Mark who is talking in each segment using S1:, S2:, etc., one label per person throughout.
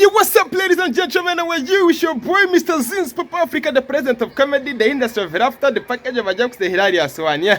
S1: Hey, what's up, ladies and gentlemen? How are you? It's your boy, Mr. Zins, Papa Africa, the president of comedy, the industry of laughter, the package of jokes, the hilarious one. Yeah.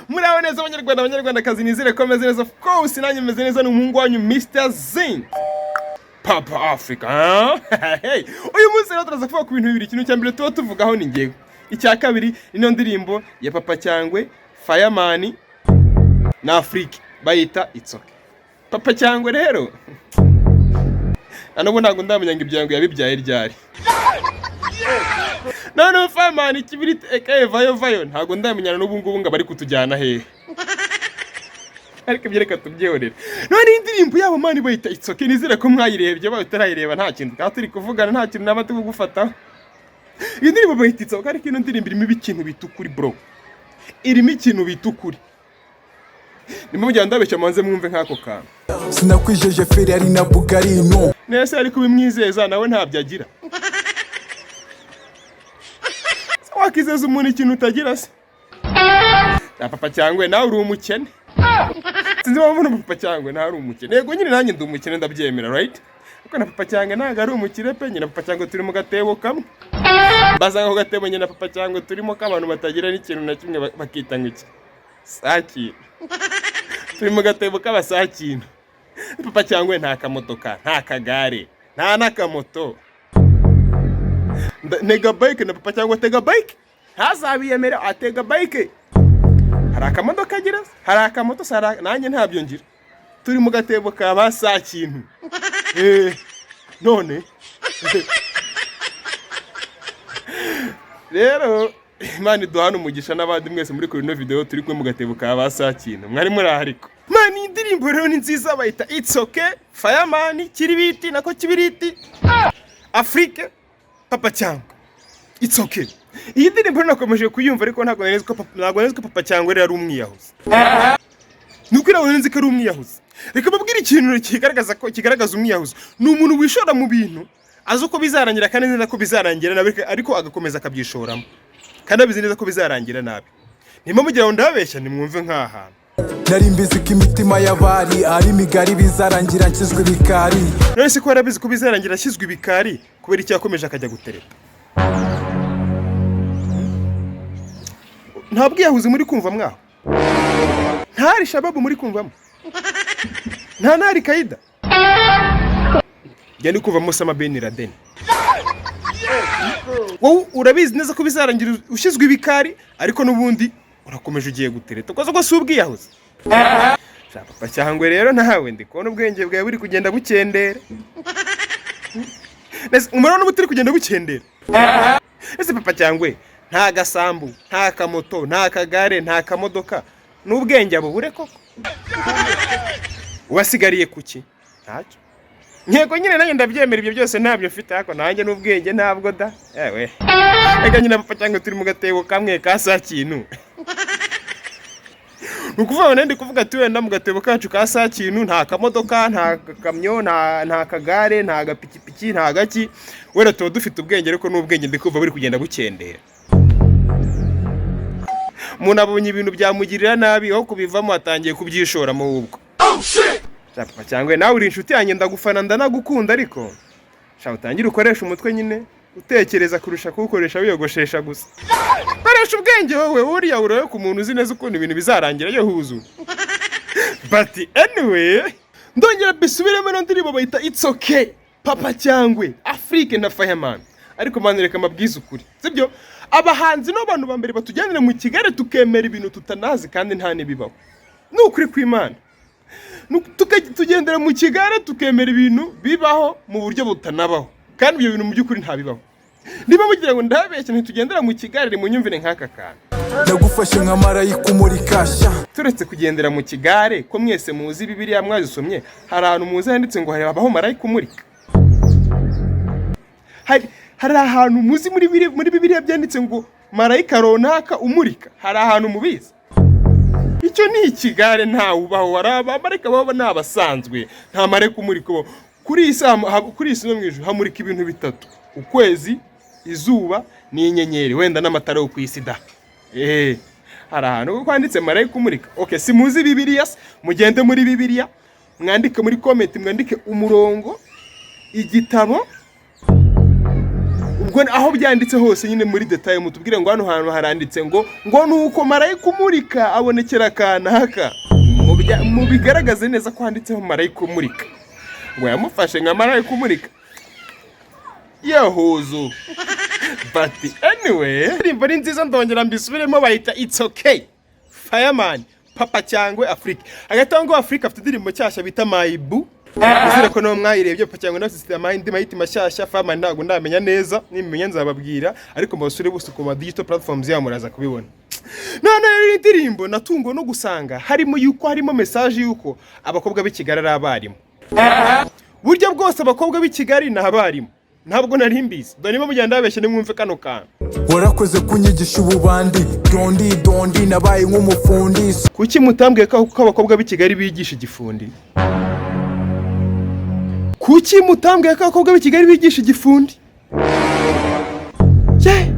S1: Muraho neza abanyarwanda, abanyarwandakazi, nizere ko meze neza. Of course, nanjye meze neza, ni umuhungu wanyu Mr. Zins. Papa Africa, huh? Hey, uyu munsi rero turaza kuvuga ku bintu bibiri. Ikintu cya mbere tuba tuvugaho ni ngewe. Icya kabiri, ino ndirimbo ya Papa Cyangwe, Fireman na Afrique bayita It's Okay. Papa Cyangwe rero na n'ubu ntabwo ndamenya ngo ibyango yabibyaye ryari. Noneho Fireman Kibiriti aka Vayo Vayo, ntabwo ndamenya n'ubu ngubu ngo bari kutujyana hehe, ariko ibyo reka tubyihorere. None iyi ndirimbo yabo, man, bayita It's Okay. Nizere ko mwayirebye. Bawe utarayireba, nta kintu twaba turi kuvugana, nta kintu naba tugufataho. Iyi ndirimbo bayita It's Okay, ariko ino ndirimbo irimo ikintu bita ukuri, bro, irimo ikintu bita ukuri. Nimo mugenda ndabeshya, manze mwumve nk'ako kantu.
S2: Sinakwijeje Ferrari na Bugatti, no.
S1: Nese ari kubimwizeza, nawe ntabyo agira. Se wakizeza umuntu ikintu utagira se? Na Papa Cyangwe nawe uri umukene. Sinzi impamvu na Papa Cyangwe nawe ari umukene. Yego nyine nanjye ndi umukene, ndabyemera, right? Ariko na Papa Cyangwe ntabwo ari umukire pe. Nyine Papa Cyangwe turi mu gatebo kamwe. Mbaza ngo gatebo nyine na Papa Cyangwe turimo k'abantu batagira n'ikintu na kimwe, bakita ngo iki? Sakintu. Turi mu gatebo k'abasakintu. Papa Cyangwe nta kamodoka, nta kagare, nta n'akamoto. Ntega bike na Papa Cyangwe atega bike, ntazabiyemera, atega bike. Hari akamodoka agira se? Hari akamoto se? Nanjye ntabyo ngira. Turi mu gatebo ka ba sakintu. None rero Imana iduhane umugisha n'abandi mwese muri kuri ino video turi kumwe mu gatebo ka ba sakintu. Mwari muri aha ariko. Man, iyi ndirimbo rero ni nziza, bayita It's Okay, Fireman, Kiribiti nako Kibiriti, Afrique, Papa Cyangwe. It's Okay. Iyi ndirimbo rero nakomeje kuyumva, ariko ntabwo nari nzi ko Papa Cyangwe rero ari umwiyahuzi. Ni uko ntabwo nari nzi ko ari umwiyahuzi. Reka mbabwire ikintu kigaragaza umwiyahuzi. Ni umuntu wishora mu bintu azi uko bizarangira kandi neza ko bizarangira nabi, ariko agakomeza akabyishoramo kandi abizi neza ko bizarangira nabi. Nimba mugira ngo ndabeshya, nimwumve nk'aha hantu.
S2: Nari mbizi ko imitima y'abari ari migari, bizarangira nshyizwe ibikari.
S1: None se ko yarabizi ko bizarangira ashyizwe ibikari, kubera icyo yakomeje akajya gutereta? Nta bwiyahuzi muri kumva mwaho? Ntari shababu muri kumvamo? Nta ntari kayida njya ndi kuvamo Osama Ben Laden? Wowe urabizi neza ko bizarangira ushyizwe ibikari, ariko n'ubundi urakomeje ugiye gutereta. Ukoze ko si ubwiyahuzi? Sha Papa Cyangwe rero, nawe ndi kubona ubwenge bwawe buri kugenda bukendera. Nese umurabona uba utari kugenda bukendera? Ese Papa Cyangwe nta gasambu, nta kamoto, nta kagare, nta kamodoka, n'ubwenge abubure koko? Wasigariye kuki? Ntacyo. Ntego nyine nanjye ndabyemera, ibyo byose ntabyo mfite, ariko nanjye n'ubwenge ntabwo da. Ewe reka nyine, Papa Cyangwe turi mu gatebo kamwe ka saa kintu. Ni ukuvuga ngo ndi kuvuga ati wenda mu gatebo kacu ka saa kintu nta kamodoka, nta kamyo, nta kagare, nta gapikipiki, nta gaki, wenda tuba dufite ubwenge, ariko n'ubwenge ndi kumva buri kugenda bukendera. Umuntu abonye ibintu byamugirira nabi, aho kubivamo atangiye kubyishoramo ahubwo. Sha Papa Cyangwe, nawe uri inshuti yanjye, ndagufana, ndanagukunda, ariko sha utangire ukoresha umutwe nyine, utekereza kurusha kuwukoresha wiyogoshesha gusa. Koresha ubwenge wowe, uriya urebe ku muntu uzi neza ukuntu ibintu bizarangira yo huzu. But anyway, ndongera mbisubiremo, ino ndirimbo bayita It's Okay, Papa Cyangwe, Afrique na Fireman. Ariko man, reka mbabwize ukuri, sibyo? Abahanzi n'abantu ba mbere batujyanira mu Kigali, tukemera ibintu tutanazi kandi nta n'ibibaho. Ni ukuri kw'Imana. Tugendera mu kigare, tukemera ibintu bibaho mu buryo butanabaho, kandi ibyo bintu mu by'ukuri ntabibaho. Niba mugira ngo ndabeshya, ntitugendera mu kigare, nimunyumvire nk'aka kantu.
S2: Nagufashe nka marayika umurikashya.
S1: Turetse kugendera mu kigare, ko mwese muzi Bibiliya, mwazisomye, hari ahantu muzi handitse ngo habaho marayika umurika? Hari ahantu muzi muri Bibiliya byanditse ngo marayika runaka umurika? Hari ahantu mubizi? Icyo ni ikigare, ntawe ubaho. Hari abamarayika baba ni abasanzwe, nta marayika umurika ubaho. Kuri iyi si kuri iyi si no mu ijuru hamurika ibintu bitatu: ukwezi, izuba n'inyenyeri, wenda n'amatara yo ku isi da. Hari ahantu kuko handitse marayika umurika? Okay, si muzi Bibiliya se? Mugende muri Bibiliya, mwandike muri comment, mwandike umurongo. Igitabo ubwo aho byanditse hose nyine muri détail, mutubwire ngo hano hantu haranditse ngo nuko marayika umurika abonekera kanaka. Mubigaragaze neza ko handitseho marayika umurika, ngo yamufashe nka marayika umurika yahuzu. But anyway, indirimbo ni nziza, ndongera mbisubiremo, bayita "It's Okay", Fireman, Papa Cyangwe, Afrique. Hagati aho ngo Afrique afite indirimbo nshyashya bita "My Boo". Nizere ko nawe mwayirebye. Papa Cyangwe nawe afite andi mahiti mashyashya. Fireman ntabwo ndamenya neza, nimenya nzababwira, ariko mu basore bose ku ma digital platforms yabo muraza kubibona. None rero iyi ndirimbo natunguwe no gusanga harimo yuko harimo message yuko abakobwa b'i Kigali ari abarimu. Buryo bwose abakobwa b'i Kigali ni abarimu, ntabwo nari mbizi. Dore niba mugenda babeshye, nimwumve kano kantu.
S2: Warakoze kunyigisha ububandi, dondi dondi nabaye nk'umufundi.
S1: Kuki mutambwiye ko abakobwa b'i Kigali bigisha igifundi? Kuki mutambwiye ko abakobwa b'i Kigali bigisha igifundi? Ye!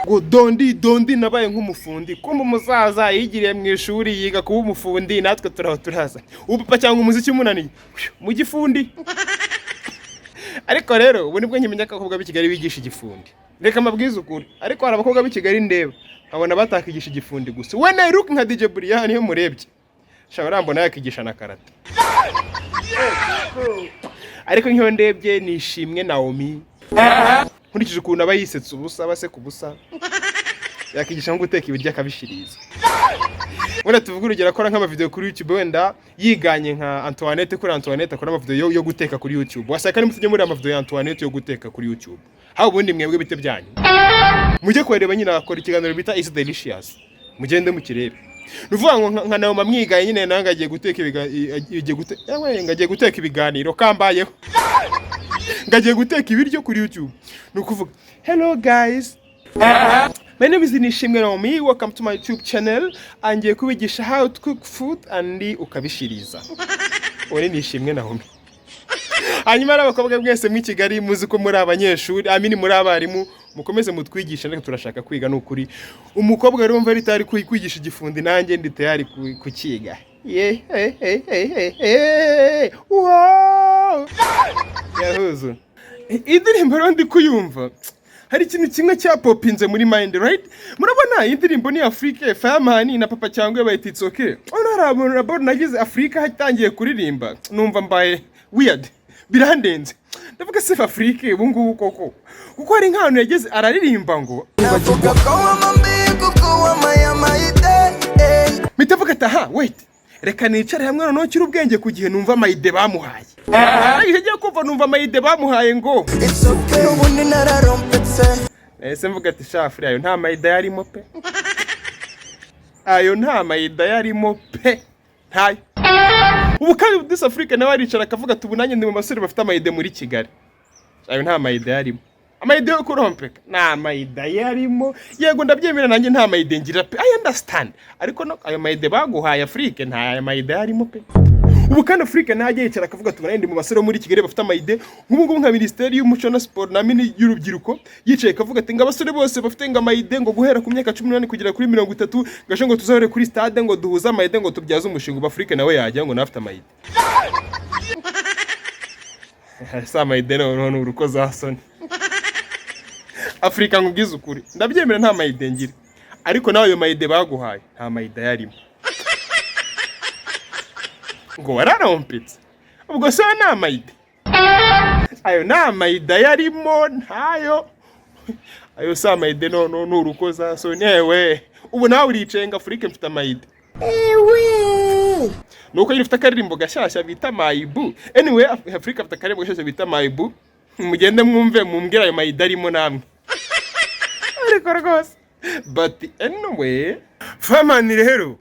S1: Ngo dondi dondi nabaye nk'umufundi. Kumva umusaza yigiriye mu ishuri yiga kuba umufundi, natwe turaho turaza. Ubu papa cyangwa umuziki umunaniye mu gifundi. Ariko rero ubu nibwo nkimenya ko abakobwa b'i Kigali bigisha igifundi. Reka mbabwize ukuri, ariko hari abakobwa b'i Kigali ndeba nkabona batakigisha igifundi gusa. When I look nka DJ Brian, iyo murebye shaba rambona yakigisha na karate. Ariko nk'iyo ndebye Nishimwe Naomi, nkurikije ukuntu aba yisetsa ubusa, baseka ubusa, yakigisha nko guteka ibiryo akabishiriza. Wenda tuvuge urugero, akora nk'amavideo kuri YouTube, wenda yiganye nka Antoinette, kuri Antoinette akora amavideo yo guteka kuri YouTube. Wasanga ni mutujye muri amavideo ya Antoinette yo guteka kuri YouTube. Haba ubundi mwebwe bite byanyu, mujye kureba nyine, akora ikiganiro bita "Is Delicious", mugende mukirebe. Ni ukuvuga ngo nka Naomi amwigaye nyine, nawe ngo agiye guteka agiye yewe, ngo agiye guteka ibiganiro kambayeho, ngo agiye guteka ibiryo kuri YouTube. Ni ukuvuga: "Hello guys, my name is Nishimwe Naomi, welcome to my YouTube channel. Angiye kubigisha how to cook food and ukabishiriza." Uwo ni Nishimwe Naomi. Hanyuma rero abakobwa mwese mw'i Kigali muzi ko muri abanyeshuri, amini muri abarimu, mukomeze mutwigishe, ariko turashaka kwiga. Ni ukuri, umukobwa rero wumva ari tayari kwigisha igifundi, nanjye ndi tayari kukiga. Ye he he he he he, wow, yahuzu. Indirimbo rero ndi kuyumva, hari ikintu kimwe cyapopinze muri mind, right? Murabona iyi ndirimbo ni Afrique, Fireman na Papa Cyangwe, bayita "It's Okay". Urabona hari abantu raboro nagize Afrika hatangiye kuririmba, numva mbaye weird, birandenze. Ndavuga se Afrique ubu ngubu koko, kuko hari nk'ahantu yageze araririmba ngo
S3: Navuga ko wamambiye kuko wamaye amayide.
S1: Mpita mvuga ati: "Aha, wait, reka nicare hamwe noneho nshyire ubwenge ku gihe, numva ama idée bamuhaye." Arangije agiye kumva numva ama idée bamuhaye ngo
S3: It's okay, ubundi nararompetse.
S1: Nahise mvuga ati: "Shafuri, ayo nta ma idée yarimo pe, ayo nta ma idée yarimo pe, ntayo." Ubu kandi This Africa nawe aricara akavuga ati: "Ubu nanjye ndi mu basore bafite ama idée muri Kigali." Ayo nta ma idée yarimo. Ama idée yo kurompeka nta ma idée yarimo. Yego, ndabyemera, nanjye nta ma idée ngira pe, I understand. Ariko no ayo ma idée baguhaye Afrique, nta ayo ma idée yarimo pe. Ubu kandi Afrique najya yicara akavuga ati: "Ndi mu basore bo muri Kigali bafite ama idée." Nk'ubu ngubu nka Minisiteri y'Umuco na Siporo na mini y'Urubyiruko yicaye akavuga ati ngo abasore bose bafite ngo ama idée, ngo guhera ku myaka 18 kugera kuri 30, ngo ngo tuzahure kuri stade, ngo duhuze ama idée, ngo tubyaze umushinga. Ubu Afrique nawe yajya ngo nawe afite ama idée. Si ama idée noneho ni urukozasoni. Afurika, nkubwize ukuri, ndabyemera nta ma idée ngira, ariko nawe ayo ma idée baguhaye nta ma idée yarimo. Ngo wararompetse, ubwo se ni ama idée? Ayo ni ama idée yarimo? Ntayo. Ayo si ama idée, no ni urukozasoni. Yewe, ubu nawe uricaye ngo: "Afurike, mfite ama idée." Nuko nyine ufite akaririmbo gashyashya bita "My Boo". Anyway, Afurika afite akaririmbo gashyashya bita "My Boo", mugende mwumve, mumbwire ayo ma idée arimo namwe. Ariko rwose, but anyway, Fireman rero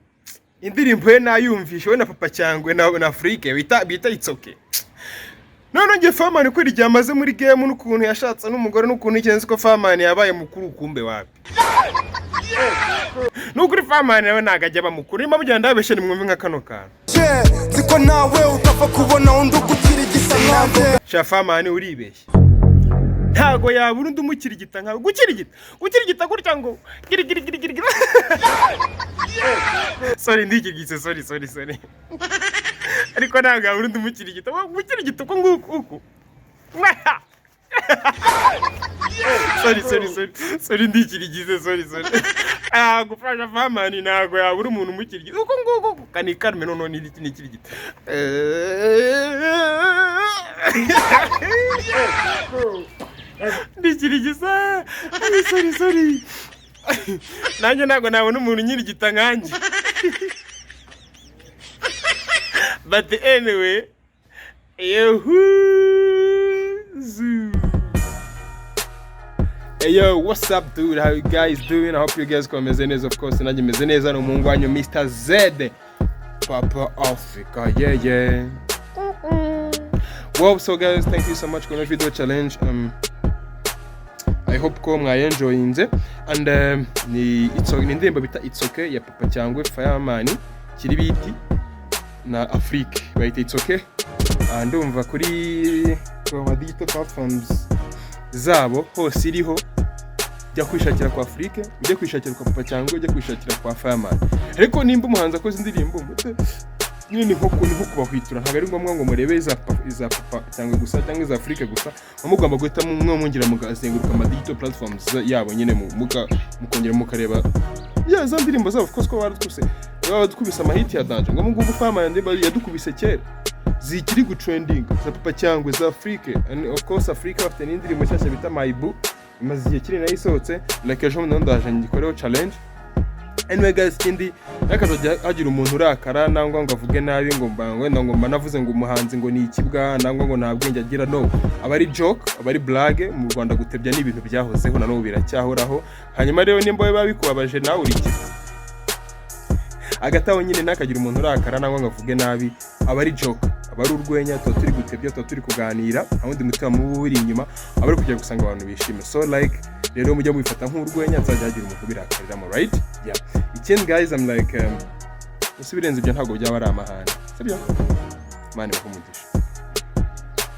S1: indirimbo ye nayumvishe, we na Papa Cyangwe na Afrique bita "It's Okay". None ngiye Fireman kubera igihe amaze muri game n'ukuntu yashatse n'umugore n'ukuntu ikenze ko Fireman yabaye mukuru, kumbe wapi. Nukuri Fireman nawe ntabwo ajya aba mukuru. Niba mugenda ndabeshye, nimwumve nka kano kantu.
S2: Nzi ko nawe utapfa kubona undi ugukirigisa nkanjye.
S1: Sha Fireman, uribeshya, ntago yabura undi umukirigita nkawe. Gukirigita, gukirigita gutya ngo giri giri giri giri giri. Sorry, ndikirigitse, sorry, sorry, sorry. Ariko ntabwo yabura undi umukirigita. Gukirigita uko nguko uku. Sorry, sorry, sorry, sorry, ndikirigize. Sorry, sorry. Ah, gufasha Fireman, ntabwo yabura umuntu umukirigiza uko nguko kanikarme. Noneho ni iki nikirigita? Ndikirigiza. Ay, sorry, sorry. Nanjye ntabwo nabona umuntu unyirigita nkanjye. But anyway, yehuzu. Hey yo, what's up, dude? How you guys doing? I hope you guys meze neza, of course. Nanjye meze neza, ni umuhungu wanyu Mr. Z. Papa Africa, yeah. Well, so guys, thank you so much for the video challenge. I hope ko mwayenjoyinze and ni indirimbo bita "It's Okay" ya Papa Cyangwe, Fireman, Kiribiti na Afrique, bayita "It's Okay". Ah, ndumva kuri ku digital platforms zabo hose iriho. Jya kwishakira kwa Afrique, ujye kwishakira kwa Papa cyangwa ujye kwishakira kwa Fireman. Ariko nimba umuhanzi akoze indirimbo mute nyine ni nko kubahwitura. Ntabwo ari ngombwa ngo murebe iza Papa cyangwa gusa cyangwa iza Afrique gusa. Muba mugomba guhitamo umwe, mwongera mukazenguruka ama digital platforms yabo nyine, mukongera mukareba ya za ndirimbo zabo. Of course ko baradukubise, baba badukubise amahiti ya danger. Ngo ngubu Fireman yadukubise kera zikiri gutrending, za Papa cyangwa za Afrique. And of course Afrique bafite n'indirimbo nshyashya bita "My Boo", imaze igihe kinini nayo isohotse. Like ejo bundi ndaje ngikoreho challenge. Anyway guys, ikindi, hakazajya hagira umuntu urakara nangwa ngo avuge nabi ngo mba wenda ngo mba navuze ngo umuhanzi ngo ni ikibwa nangwa ngo nta bwenge agira. No, aba ari joke, aba ari blague. Mu Rwanda gutebya ni ibintu byahozeho, na n'ubu biracyahoraho. Hanyuma rero nimba biba bikubabaje, nawe uri ikibwa. Hagati aho nyine, ntakagira umuntu urakara nangwa ngo avuge nabi. Aba ari joke, aba ari urwenya, tuba turi gutebya, tuba turi kuganira, nta wundi mutima mubi uri inyuma, aba ari kugira gusanga abantu bishime. So like rero mujya mubifata nk'urwenya, nzajya hagira umuntu ubirakariramo, right? Yeah. Ikindi guys, I'm like gusa ibirenze ibyo ntabwo byaba ari amahane, sibyo? Imana ibahe umugisha.